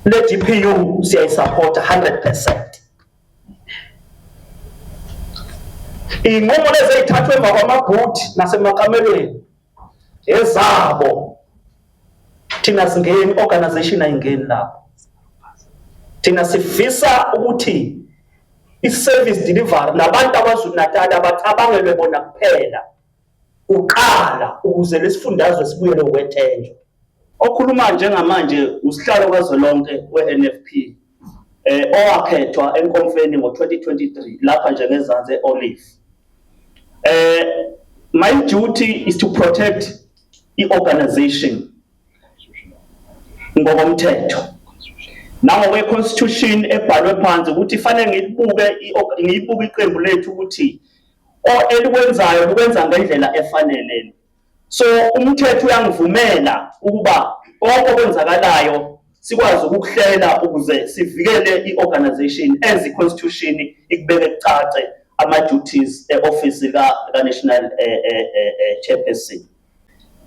Le GPU siyayisupporta 100%. Iy'nqumo lezi ey'thathwa emva kwamabhuthi nasemakamelweni ezabo, thina singeni, organization ayingeni lapho. Thina sifisa ukuthi i-service delivery nabantu abaZulu Natal abacabangelwe bona kuphela kuqala ukuze lesifundazwe sibuyele ukwethenjwa. Okhuluma njengamanje usihlalo kazwelonke we-NFP owakhethwa enkomfeni ngo-2023 lapha nje ngezansi e-Olive. My duty is to protect i-organization ngokomthetho nangokwe-constitution ebhalwe phansi ukuthi fanele ngilibuke, ngiyibuke iqembu lethu ukuthi elikwenzayo likwenza ngendlela efanele. So umthetho uyangivumela ukuba konke okwenzakalayo sikwazi ukukuhlela ukuze sivikele i-organization as i-constitution ikubeke kucace ama-duties e-office ka-national chairperson.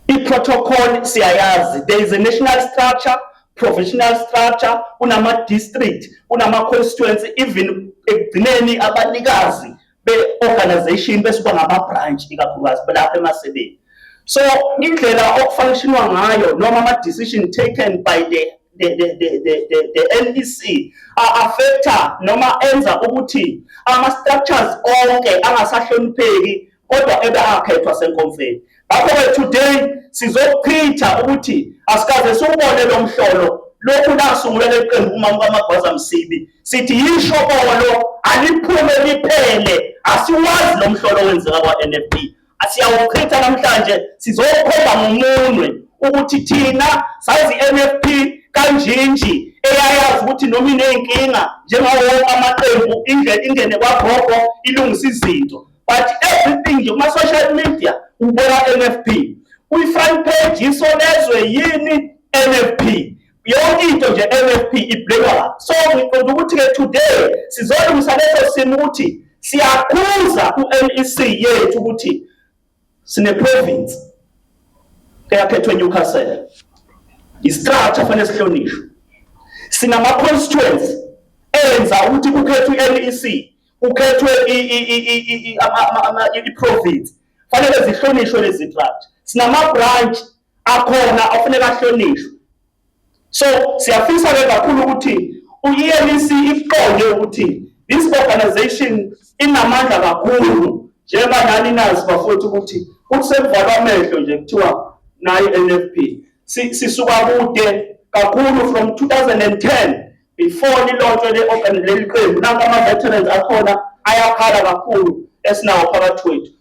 I-protocol siyayazi, there is a national structure, provisional structure, kunama-district, kunama-constituency, even ekugcineni abanikazi be-organization besuka ngama-branch, ikakhulukazi lapha emasebeni. So indlela okufunctionwa ngayo noma ama-decision taken by the NEC a-affecta noma enza ukuthi ama-structures onke angasahlonipheki kodwa ebe akhethwa senkomfeni. Ngakho-ke today sizochitha ukuthi asikaze siwubone lo mhlolo lokhu lasungulwa leqembu umama kaMagwaza Msibi. Sithi yishobolo, aliphume liphele, asiwazi lo mhlolo owenzeka kwa-NFP, siyawuchitha namhlanje. Sizokhomba ngomunwe ukuthi thina sazi i-NFP kanjinji eyayazi ukuthi noma iney'nkinga njengawo wonke amaqembu ingene kwagogo ilungisa izinto, but everything nje kuma-social media ubona NFP kwi-front page, isolezwe yini, NFP, yonke into nje NFP ibhekwa. So ngiqonda ukuthi-ke today sizolungisa leso simo ukuthi siyakhuza ku-NEC yethu ukuthi sine-province eyakhethwe eNewcastle, i-structure fanele sihlonishwe, sinama-constituency enza ukuthi kukhethwe i-NEC, kukhethwe i-province, fanele zihlonishwe lezi structure, sinama-branch akhona afuneka ahlonishwe. So siyafisa-ke kakhulu ukuthi u-NEC iqonde ukuthi this organization inamandla kakhulu, njengoba nani nazi bafowethu ukuthi kuthi sekuvalwa amehlo nje kuthiwa nayo i-NFP. Sisuka kude kakhulu from 2010 before lilaunchwe leli qembu. Nanka ama-veterans akhona ayakhala kakhulu esinawo phakathi kwethu.